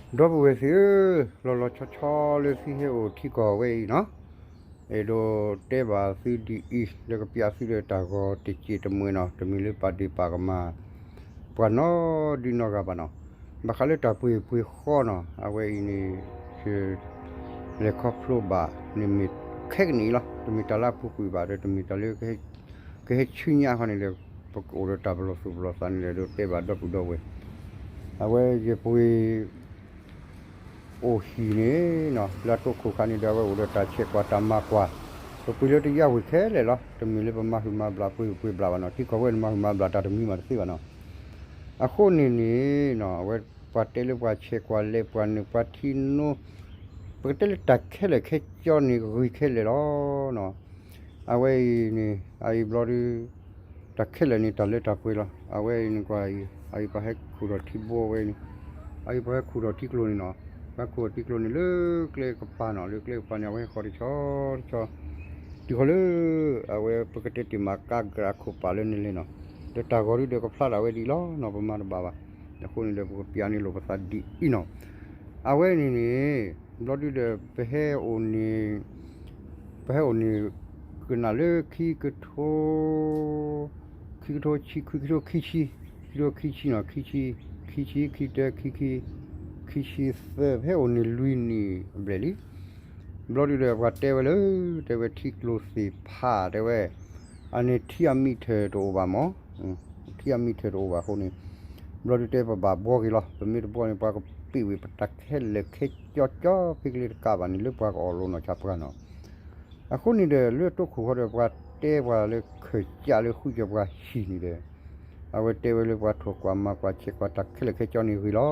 ဒီပုၢ်ဝဲၢ်သ့ၣ်ဧၢ, လီၤလီၤဆီဆီလၢသုဟဲအိၣ်ထံကီၢ်ဝဲအံၤနီၤ, အဲၣ်ဒိးတဲဘၣ်သုဒ်အံၤ လၢကပျးသုလၢတၢ်ဂီၤတစဲးတမှဲၤနီၤ, တမ့ၢ်လၢပာ်ဒ့ၣ်ပာ်ကမၣ် ပှၤနီတဒုနီတဂၤဘၣ်နီၤ, ဘၣ်ဃးလၢတၢ်ပှ့ၤပှ့ၤဃီနီၤ, အဝဲအံၤန့ၣ် ယလဲၤခီဖျိဘၣ်န့ၣ် မ့ၢ်ခဲကနံၣ်အံၤလီၤ, တမ့ၢ်တၢ်လၢအပူၤကွံာ်ဘၣ်ဒီး တမ့ၢ်တၢ်လၢ ကဟဲဆူညါဃီန့ၣ်ဒီး ပကအိၣ်ဒီးတၢ်ပလီၢ်သူၣ်ပလီၢ်သးန့ၣ်ဒီး တဲဘၣ်ဒီပုၢ်ဒီဝဲၢ်, အဝဲယပှ့ၤ အိၣ်ဟံၣ်န့ၣ်နီၤ, လၢအတိခိၣ်ခါန့ၣ်ဒီး အဝဲအိၣ်ဒီးတၢ်ဆဲးကွၢ်တၢ်မၤကွၢ်, ပပှ့ၤလၢတယါဝ့ၢ်ခဲလၢာ်လီၤ, တမ့ၢ်လၢပမၤဟုၣ်မၤဘျးပှ့ၤပှ့ၤဘျးဘၣ်နီၤ, ထံကီၢ်ဝဲန့ၣ်မၤဟုၣ်မၤဘျးတၢ်တမံၤမးတသ့ဘၣ်နီၤ, အဃိန့ၣ်န့ၣ်နီၤ, အဝဲပှၤတဲလၢပှၤဆဲးကွၢ်လဲၤပှၤနုာ်ပှၤထံနိ ပကတဲလၢတၢ်ခဲလၢာ်ခဲဆ့န့ၣ်ဂ့ၤခဲလၢာ်လီၤနီၤ, အဝဲအံၤန့ၣ် အအံၤဘျီဒု တၢ်ခဲလၢာ်န့ၣ် တၢ်လၢတၢ်ပှဲၤလီၤ, အဝဲအံၤန့ၣ်ကွၢ်အံၤ အအံၤပှၤဟဲခူၣ်ထီၣ်ထံဘိဝဲန့ၣ်, အအံၤပှၤဟဲခူၣ်ထီၣ်ထံကျိန့ၣ်နီၤ, ပှၤခူၣ်ထီၣ်ထံကျိန့ၣ်လၢကျဲကပၤနီၤ, လၢကျဲကပၤန့ၣ် အဝဲဟဲဃီၤတဆီတဆီ တုၤဃီၤလၢ အဝဲပကတဲတ့ၢ်မးကါကရၢခိၣ်ပာ်လၢန့ၣ်လဲၣ်နီၤ, ဒီးတၢ်ဂီၤဒုဒီးကဖျါဒၣ်ဝဲဒ်အံၤလီၤနီၤ, ပမၤတဘၣ်ဘၣ်, အဃိန့ၣ်ဒီး ပကပျးန့ၢ်လိာ်ပသးဒ်အံၤနီၤ, အဝဲန့ၣ်န့ၣ် ဘျီဒုဒီး ပဟဲအိၣ်န့ၣ် ပဟဲအိၣ်န့ၣ် ကနၣ်လၢခံကထိ ခံကထိဆံ ခံကထိခံဆံ, ခံကထိခံဆံနီၤ, ခံဆံ, ခံဆံ ခံတၢ ခံခံ, ခံဆံသၢ, ပဟဲအိၣ်န့ၣ်လွံၢ်နံၣ်အဘျဲၣ်လံ, ဘျီဒုဒီးပှၤတဲဝဲလၢ တဲဝဲထံကျိသ့ၣ်ဖး တဲဝဲ အန့ၣ်ထံအမံးထၢၣ်တအိၣ်ဘၣ်မး, ထံအမံးထၢၣ်တအိၣ်ဘၣ်အဃိန့ၣ်, ဘျီဒုတဲပဘၣ်ဘှီက့ၤလီၤ, ပမ့ၢ်တဘှီန့ၣ် ပှၤကပ့ၢ်ဝံၤပတၢ်ခဲလၢာ်ခဲဆ့ကၠီဖဲကလ့တကးဘၣ်န့ၣ် လၢပှၤကအီၣ်လိနီၢ်ဆါပှၤနီၤ, အဃိန့ၣ်ဒီး လၢတိခိၣ်ဃီဒီး ပှၤတဲပှၤလၢခၢၣ်စးလၢဃုကၢၤပှၤဟံၣ်န့ၣ်ဒီး အဝဲတဲဝဲလၢပှၤထိၣ်ကွၢ်မၤကွၢ်ဆဲးကွၢ်တၢ်ခဲလၢာ်ခဲဆ့န့ၣ်ဂ့ၤလီၤ,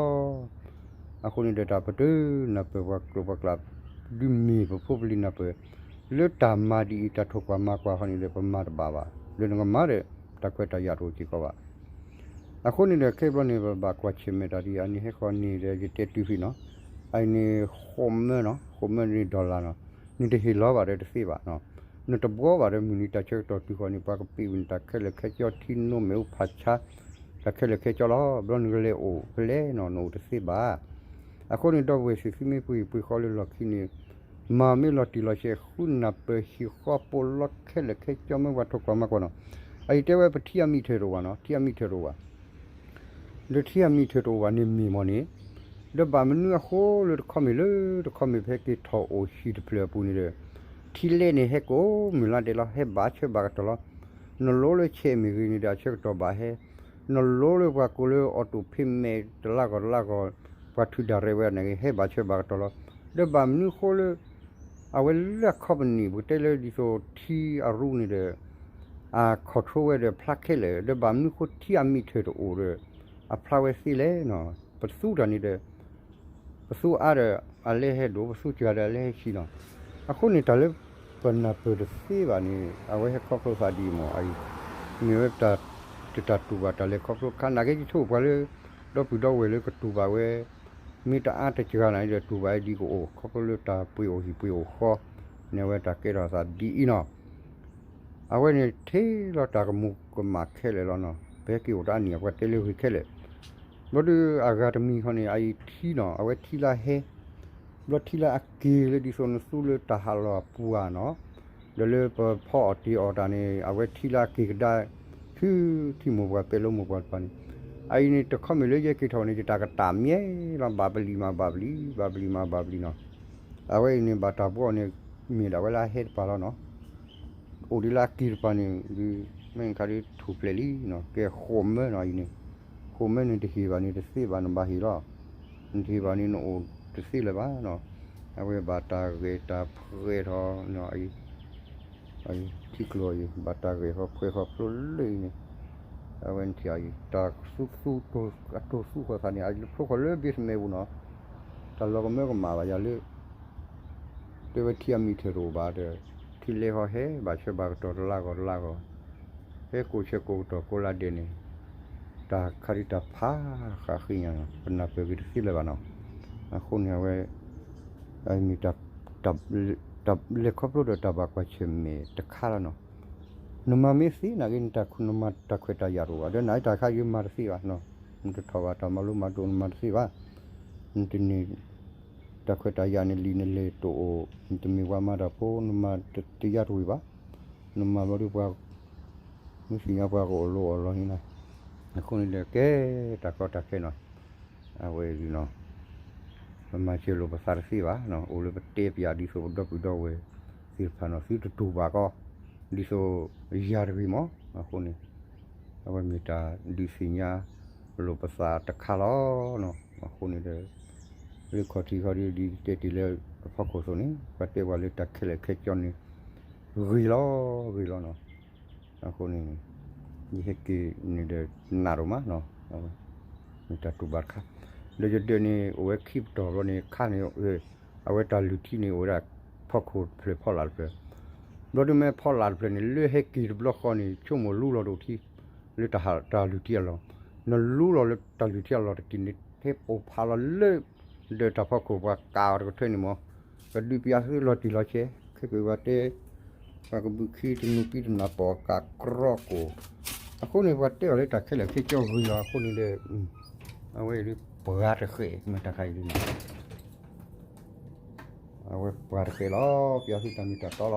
အဃိန့ၣ်ဒီးတၢ်ပတုာ်နၢ်ပၢၢ်ပှၤကျိာ်ပှၤကျး ဒုးမ့ၢ်ပဖိပလံၤနၢ်ပၢၢ် လၢတၢ်မၤဒ်အံၤ တၢ်ထိၣ်ကွၢ်မၤကွၢ်ဃီန့ၣ်ဒီး ပမၤတဘၣ်ဘၣ်, လၢနကမၤဒီး တၢ်ခွဲးတၢ်ယာ်တအိၣ်စ့ၢ်ကီးဘၣ်. အဃိန့ၣ်ဒီး ခဲဘျီန့ၣ် ပဘၣ်ကွၢ်ဆၢၣ်မဲာ်တၢ်ဒ်အံၤ အန့ၣ်ဟဲဃီန့ၣ်ဒီး ယတဲတုၤဖဲနီၤ, အအံၤန့ၣ် ဃိးမၢနီၤ, ဃိးမၢန့ၣ် dollar နီၤ, နတဟ့ၣ်လီၤဘၣ်ဒီးတသ့ဘၣ်နီၤ, နတဘှီဘၣ်ဒီးမုၢ်နံၤတၢ်ဆၢကတီၢ်တုၤဃီန့ၣ် ပှၤကပ့ၢ်ဝံၤနတၢ်ခဲလၢာ်ခဲဆ့ ထံနိမ့ၣ်အူဖးဆါ တၢ်ခဲလၢာ်ခဲဆ့လီၤ, ဘျီနကလဲၤအိၣ်ဖဲလဲၣ်နီၤ နအိၣ်တသ့ဘၣ်. အဃိန့ၣ် ဒီပုၢ်ဝဲၢ်သ့ၣ် သုမ့ၢ်ပှ့ၤပှ့ၤဃီလၢလီၢ်ခံန့ၣ် မၤမ့ၢ်လီၤတံၢ်လီၤဆဲး ဃုနၢ်ပၢၢ်ဟံၣ်ဃီပိာ်လီၤခဲလၢာ်ခဲဆ့ မ့ၢ်ပှၤထိၣ်ကွၢ်မၤကွၢ်နီၤ. အအံၤတဲဝဲပထံအမံးထၢၣ်တအိၣ်ဘၣ်နီၤ, ထံအမံးထၢၣ်တအိၣ်ဘၣ်. ဒီးထံအမံးထၢၣ်တအိၣ်ဘၣ်န့ၣ်မ့ၢ်မ့ၢ်န့ၣ်, ဒီးဘၣ်မနုၤအဃိလၢတခီမ့ၢ်လၢတခီမ့ၢ် ပဟဲက့ၤထီၣ်အိၣ်ဟံၣ်တဖျၢၣ်အပူၤန့ၣ်ဒီး ထံလဲန့ၣ်ဟဲကိးမုၢ်လါဒဲးလီၤ, ဟဲဘၣ်ဆၢဘၣ်ကတီၢ်လီၤ. နလိလၢဆဲးမ့ၢ်ဂ့ၤန့ၣ်ဒီး အဆၢကတီၢ်ဘၣ်ဟဲ, နလိလၢပှၤကိးလၢ auto payment တလါဂီၢ်တလါဂီၢ် ပှၤထုးဒၣ်ရဲၣ်ဝဲန့ၣ်ဂ့ၤ ဟဲဘၣ်ဆၢဘၣ်ကတီၢ်လီၤ. ဒီးဘၣ်မနုၤဃိလၢ အဝဲလၢအ company ပကတဲလၢဒ်သိးထံအရူန့ၣ်ဒီး အ control ဝဲဒီးဖျါခဲလၢာ်, ဒီးဘၣ်မနုၤဃိထံအမံးထၢၣ်တအိၣ်ဒီး အဖျါဝဲသ့လဲၣ်နီၤ. ပသူတၢ်န့ၣ်ဒီး ပသူအါဒီးအလဲဟဲဒိၣ်, ပသူစှၤဒီးအလဲဟဲဆံးနီၤ. အဃိန့ၣ်တၢ်လၢပနၢ်ပၢၢ်တသ့ဘၣ်န့ၣ် အဝဲဟဲခီဖျိသးဒ်အံၤမ့ၢ်အံၤ, မ့ၢ်ဝဲတၢ်တတူၢ်ဘၣ်တၢ်လဲၤခီဖျိခါ နာ်က့ယဆိကမိၣ်ပှၤလၢ ဒီပုၢ်ဒီဝဲၢ်လၢကတူၢ်ဘၣ်ဝဲ မ့ၢ်တအါတစှၤန့ၣ်ဒီး တူၢ်ဘၣ်ဝဲဒ်ကအိၣ် ခီဖျိလၢတၢ်ပှ့ၤအိၣ်ဟံၣ်ပှ့ၤအိၣ်ဃီန့ၣ် အဝဲတၢ်ကဲထီၣ်သးဒ်အံၤနီၤ. အဝဲန့ၣ်ထဲလီၤတၢ်ကမူၤကမၣ်ခဲလၢာ်လီၤနီၤ. ပဟဲက့ၤအိၣ်တၢ်အါနံၣ် ပှၤတဲလၢဂ့ၤခဲလၢာ်. ဘျီဒုးအဂၤတမံၤဃီန့ၣ် အအံၤထံနီၤ အဝဲထံလၢအဟဲ ဘျီထံလၢအက့ၤလၢဒ်သိးနသူလၢတၢ်ဟးလီၤအပူၤဧါနီၤ, ဒီးလၢပဖီအီၣ်တ့ၤအီၣ်တၢ်န့ၣ် အဝဲထံလၢအက့ၤကဒါ ဆူထံမိၢ်ပှၢ်ပဲာ်လိမိၢ်ပှၢ်တဖၣ်န့ၣ်, အအံၤန့ၣ် တခီမ့ၢ်လၢယဲက့ၤထီၣ်န့ၣ် ယတၢ်ကတၢၢ်မ့ၢ်လီၤ ဘၣ်ပလံၤမးဘၣ်ပလံၤ ဘၣ်ပလံၤမးဘၣ်ပလံၤနီၤ. အဝဲအံၤန့ၣ် ဘၣ်တၢ်ဘှီန့ၣ် မ့ၢ်ဒၣ်ဝဲလၢအဟဲတပၤလီၤနီၤ. အိၣ်ဒ်လၢအက့ၤတပၤန့ၣ် ဒုး မ့ၢ်ခါဒ်ထူၣ်ဖျဲးလံနီၤ ကဲဃိးမၢနီၤအံၤန့ၣ်, ဃိးမၢန့ၣ်တဟ့ၣ်ဘၣ်န့ၣ်တသ့ဘၣ် နဘၣ်ဟ့ၣ်လီၤ. နတဟ့ၣ်ဘၣ်န့ၣ် နအိၣ်တသ့လၢၤဘၣ်နီၤ. အဝဲဘၣ်တၢ်ဂဲၤတၢ်ဖှဲးထီၣ် ထံကျိၤအံၤ ဘၣ်တၢ်ဂဲၤဃီဖှဲးဃီဖျိလၢအံၤန့ၣ်, အဝဲနထံၣ်အံၤ တၢ်သူသူ အတိၢ်သူဃီၤသးန့ၣ် အဖျိဃီၤလၢ basement ပူၤနီၤ, တၢ်လီၤကမၢကမၣ်ဘၣ်ယၤလၢ တဲဝဲထံအမံးထၢၣ်တအိၣ်ဘၣ်ဒီး ထံလဲဃီဟဲ ဘၣ်ဆၢဘၣ်ကတီၢ်တလါဂီၢ်တလါဂီၢ်, ဟဲကိးဆၢကိးကတီၢ်ကိးလါဒဲးန့ၣ်, တၢ်ခါဒ်တၢ်ဖးဃာ်ဃ့ညါနီၤ ပနၢ်ပၢၢ်ဂ့ၤတသ့လၢၤဘၣ်နီၤ. အဃိန့ၣ်အဝဲ မ့ၢ် တၢ်လဲၤခီဖျိဒီးတၢ်ဘၣ်ကွၢ်ဆၢၣ်မဲာ်တခါလီၤနီၤ. နမၤမ့ၢ်သ့နာ်က့ နတၢ်ခူနမၤတၢ်ခွဲးတၢ်ယာ်တအိၣ်ဘၣ် ဒီးနာ်က့တၢ်ခါယမၤတသ့ဘၣ်, နတထီၣ်ဘၣ်တၢ်မၤလိမၤဒိးနမၤတသ့ဘၣ်. နတန့ၢ် တၢ်ခွဲးတၢ်ယာ်န့ၣ် လံာ်နလဲၤတအိၣ်, နတမ့ၢ်ပှၤမၤတၢ်ဖိ နမၤတယါတဝံၤဘၣ်, နမၤဘျီဒုးပှၤ မုၢ်ဆ့ၣ်ညါပှၤကအိၣ်လိအီၣ်လီၤန့ၣ်လီၤ. အဃိန့ၣ်ဒီးကဲတၢ်ကီတၢ်ခဲနီၤ, အဝဲနီၤ ပမၤစၢၤလိာ်ပသးတသ့ဘၣ်, အိၣ်လၢပတဲပၠးဒ်သိးပဒီပုၢ်ဒီဝဲၢ်သ့ၣ်တဖၣ်နီၤ သုတတူၢ်ဘၣ်ကီ ဒ်သိးယၤတဂ့ၤမး, အဃိန့ၣ် အဝဲမ့ၢ်တၢ်ဒုးသ့ၣ်ညါလိာ်ပသးတခါလီၤ. အဃိန့ၣ်ဒီး လၢခီၣ်ထံးခီၣ်ဒ် ဒ်တဲတ့ၢ်လၢအဖီခိၣ်အသိးန့ၣ် ပှၤတဲပှၤလၢတၢ်ခဲလၢာ်ခဲဆ့န့ၣ် ဂ့ၤလီၤ ဂ့ၤလီၤနီၤ. အဃိန့ၣ် ယဟဲက့ၤန့ၣ်ဒီးနးဒိၣ်မးနီၤ, မ့ၢ်တၢ်တူၢ်ဘၣ်တခါ, ဒီးယဒၢးန့ၣ် အိၣ်ဝဲခံပတီၢ်ဘျီန့ၣ် ခါန့ၣ် အဝဲတၢ်လုၢ်ထံန့ၣ် အိၣ်ဝဲဒၣ်ဖီခိၣ်တဖျၢၣ်ဖီလာ်တဖျၢၣ်, ဘျီဒုးမ့ၢ်ဖီလာ်တဖျၢၣ်န့ၣ် လၢဟဲက့ၤတဘျီဃီန့ၣ် ဆိကမိၣ်လူလီၤဒိၣ်ထံ လၢတၢ်လုၢ်ထံအလီၢ်, နလူလီၤလၢတၢ်လုၢ်ထံအလီၢ်တက့ၢ်န့ၣ် ဟဲပိာ်ဖးလီၤလၢ ဒီးတၢ်ဖီခိၣ်ပှၤကးအီၤတကထွဲန့ၣ်မး, ကဒုးပၠးသုလီၤတံၢ်လီၤဆဲး ခဲက့ၤပှၤတဲ ပှၤကဘုးခံတနူးကံတနၢ်ပီၢ်ကးကြီကိၣ်, အဃိန့ၣ် ပှၤတဲအီၤလၢတၢ်ခဲလၢာ်ခဲဆ့ဂ့ၤလီၤ. အဃိန့ၣ်ဒီး အဝဲအံၤဒ်ပှၤတဃဲး မ့ၢ်တၢ်ခါအံၤဒ်န့ၣ် အဝဲပှၤတဃဲးလီၤ ပၠးသုတၢ်မ့ၢ်တၢ်တီ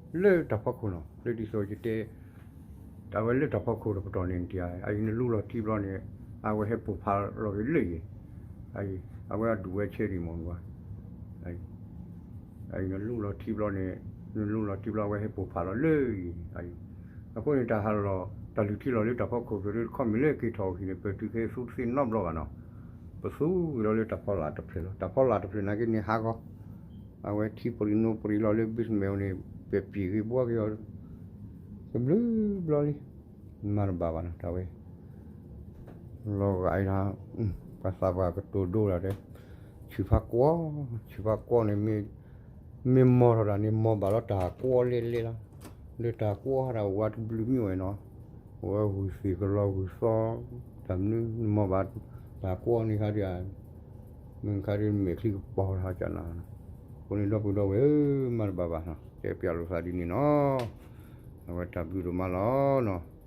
လီၤနီၤ, အဝဲ လၢတၢ်ဖီခိၣ်နီၤ လၢဒ်သိးယတဲ အဝဲလၢတၢ်ဖီခိၣ်တပတီၢ်န့ၣ် နတယါ အအံၤနလူလီၤထံဘျီန့ၣ် အဝဲဟဲပိာ်ဖးလီၤက့ၤလၢယံၤ, အဝဲအဒူၣ်ဝဲဆဲဒံးမ့ၢ်ဝဲ အံၤနလူလီၤထံဘျီန့ၣ် နလူလီၤထံဘျီ အဝဲဟဲပိာ်ဖးလီၤလၢယံၤန့ၣ်, အဃိန့ၣ်တၢ်ဟးလီၤ တၢ်လုၢ်ထံလီၤလၢတၢ်ဖီခိၣ်တခီမ့ၢ်လၢက့ၤထီၣ်အီၤဟံၣ်န့ၣ် ပတုၤခဲသူတသ့နီတဘျီဘၣ်နီၤ, ပသူက့ၤလီၤလၢတၢ်ဖီလာ်တဖျၢၣ်လီၤ. တၢ်ဖီလာ်တဖျၢၣ်နာ်က့န့ၣ်ဟးဂီၤ အဝဲထံပရံးနိပရံးလီၤလၢ basement န့ၣ် ပပံာ်ဂ့ၤဘှီဂ့ၤအီၤ တဘျုးဘျီလံ မၤတဘၣ်ဘၣ်နီၤ တၢ်ဝဲ လီၤဂာ်အံၤဒၣ် ပှၤသးပှၢ်ကတိၤဒိဒၣ်တဲ ဆံးဖးကွီၢ် ဆံးဖးကွီၢ်န့ၣ် မ့ၢ်မီၢ်ထီၣ်တၢ်န့ၣ် မီၢ်ဘၣ်လီၤတၢ်ကွီၢ်လဲၣ်လဲၣ်လီၤ. လၢတၢ်ကွီၢ်ဟးဒၣ်ဝးတဘျုးမ့ၢ်ဝဲနီၤ အဝဲဂုာ်သ့ၣ်ကလီၤဂုာ်သီ တၢ်မနုၤမီၢ်ဘၣ် တၢ်ကွီၢ်န့ၣ်ခါဒ် မ့ၢ်ခါဒ်မဲာ်ချံကပီၤလီၤကနၤ အဃိန့ၣ်ဒီပုၢ်ဒီဝဲၢ်ဧၢ မၤတဘၣ်ဘၣ်နီၤ တဲပၠးလိာ်သးဒ်န့ၣ်နီၤ အဝဲတၢ်ဘျုးဒိၣ်မးလီၤနီၤ